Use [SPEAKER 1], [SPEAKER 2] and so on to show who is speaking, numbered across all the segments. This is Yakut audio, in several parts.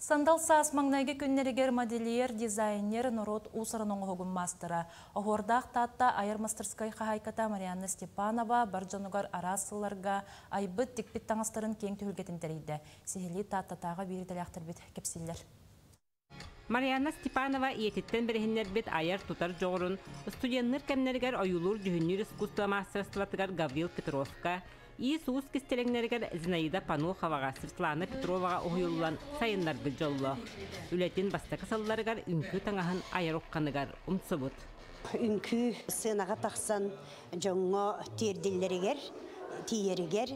[SPEAKER 1] Сандал саас маҥнайгы күннэригэр модельер, дизайнер, норуот уус-уран оҥоһугун маастара, Оһуордаах Таатта айар мастерскай хаһаайката Марианна Степанова бар дьонугар араас сылларга айбыт, тикпит таҥастарын киэҥ түһүлгэтин тэрийдэ. Сиһилии Тааттатааҕы биир идэлээхтэрбит кэпсииллэр.
[SPEAKER 2] Марианна Степанова ийэтиттэн бэриһиннэрбит айар-тутар дьоҕурун студенныр кэмнэригэр ойуулуур-дьүһүннүүр искусство маастарыстыбатыгар Гаврил Петровка, Иис-уус кистэлэҥнэригэр Зинаида Паноховаҕа, Светлана Петроваҕа уһуйуллан сайыннарбыт дьоллоох. Үлэтин бастакы сылларыгар үҥкүү таҥаһын айар ухханыгар умсубут.
[SPEAKER 3] Үҥкүү сценаҕа тахсан дьоҥҥо тиэрдиллэригэр, тиийэригэр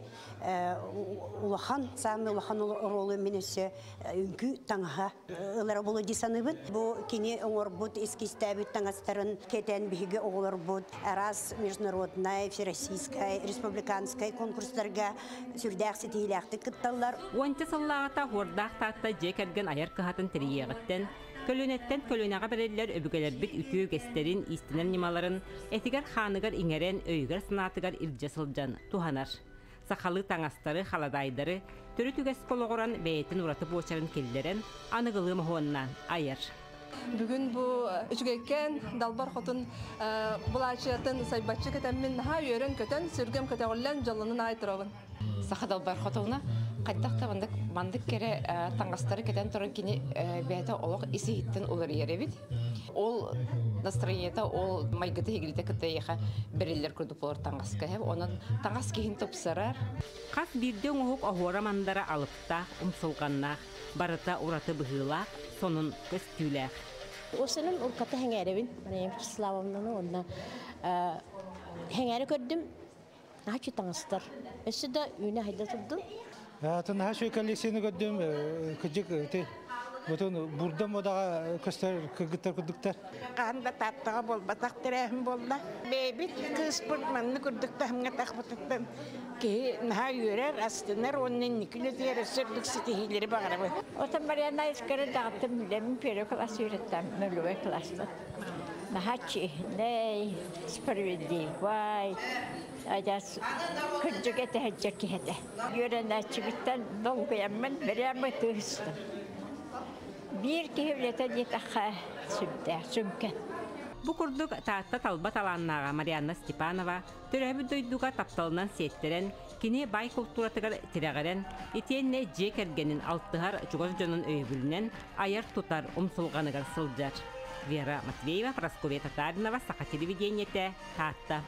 [SPEAKER 3] улахан, саамай улахан оруолу мин өссө үҥкүү таҥаһа ылара буолуо дии саныыбын. Бу кини оҥорбут, эскизтээбит таҥастарын кэтэн биһиги оҕолорбут араас международнай, всероссийскай, республиканскай конкурстарга сүрдээх ситиһиилээхтик кытталлар.
[SPEAKER 2] Уонча сыллааҕыта Оһуордаах Таатта дьиэ кэргэн айар кыһатын тэрийиэҕиттэн, көлүөнэттэн көлүөнэҕэ бэриллэр өбүгэлэрбит үтүө үгэстэрин, иистэнэр ньымаларын этигэр-хааныгар иҥэрэн, өйүгэр-санаатыгар илдьэ сылдьан туһанар. Сахалыы таҥастары, халадаайдары төрүт үгэскэ олоҕуран бэйэтин ураты буочарын киллэрэн, аныгылыы моһуоннаан айар.
[SPEAKER 4] Бүгүн бу үчүгэйкээн Далбар Хотун былаачыйатын сайбаччы кэтэммин наһаа үөрэн-көтөн, сүргэм көтөҕүллэн, дьоллонон аай турабын.
[SPEAKER 5] Саха Далбар Хотуна хайдах да маннык маннык кэрэ таҥастары кэтэн туран кини бэйэтэ олох ис-иһиттэн уларыйар эбит. Ол настроениета, ол майгыта игилитэ кытта эйиэхэ бэриллэр курдук буолар таҥаска. Онон таҥас киһин тупсарар.
[SPEAKER 2] Хас биирдии оҥоһук оһуора-мандара алыптаах, умсулҕаннаах, барыта ураты быһыылаах, сонун көстүүлээх.
[SPEAKER 6] Осенин урката хэҥээрэбин, Мария Вячеславовнаны уонна хэҥээри көрдүм, наһаа таҥастар. Өссө да үүнэ хайда турдун.
[SPEAKER 7] Наһаа үчүгэй коллекцияны көрдүм. Кыдьык ити бутун бурда модаҕа көстөр кыргыттар курдуктар.
[SPEAKER 8] Хаһан да Тааттаҕа буолбатах тэрээһин буолла. Бэйэбит кыыспыт маннык курдук таһымҥа тахпытыттан киһи наһаа үөрэр, астынар уонна инники үлэтигэр өссө үрдүк ситиһиилэри баҕарабын.
[SPEAKER 9] Отон Марьяна Искара даҕаттым билэмин первый класс үөрэттем, нулевой класстан. Наһаа чиэһинэй, справедливай, адьас кырдьык этэһэддьэр киһи этэ. Үөрэнээччибиттэн долгуйаммын прямо тыыстым. Биир киһи үлэтэ диэтэххэ сүрдээх сүҥкэн.
[SPEAKER 2] Бу курдук Таатта талба талааннааҕа Марианна Степанова төрөөбүт дойдуга тапталынан сиэттэрэн, кини баай култууратыгар тирэҕирэн, итиэннэ дьиэ кэргэнин алтыһар чугас дьонун өйөбүлүнэн айар-тутар умсулҕаныгар сылдьар. Вера Матвеева, Прасковья Татаринова, Саха телевидениетэ, Таатта.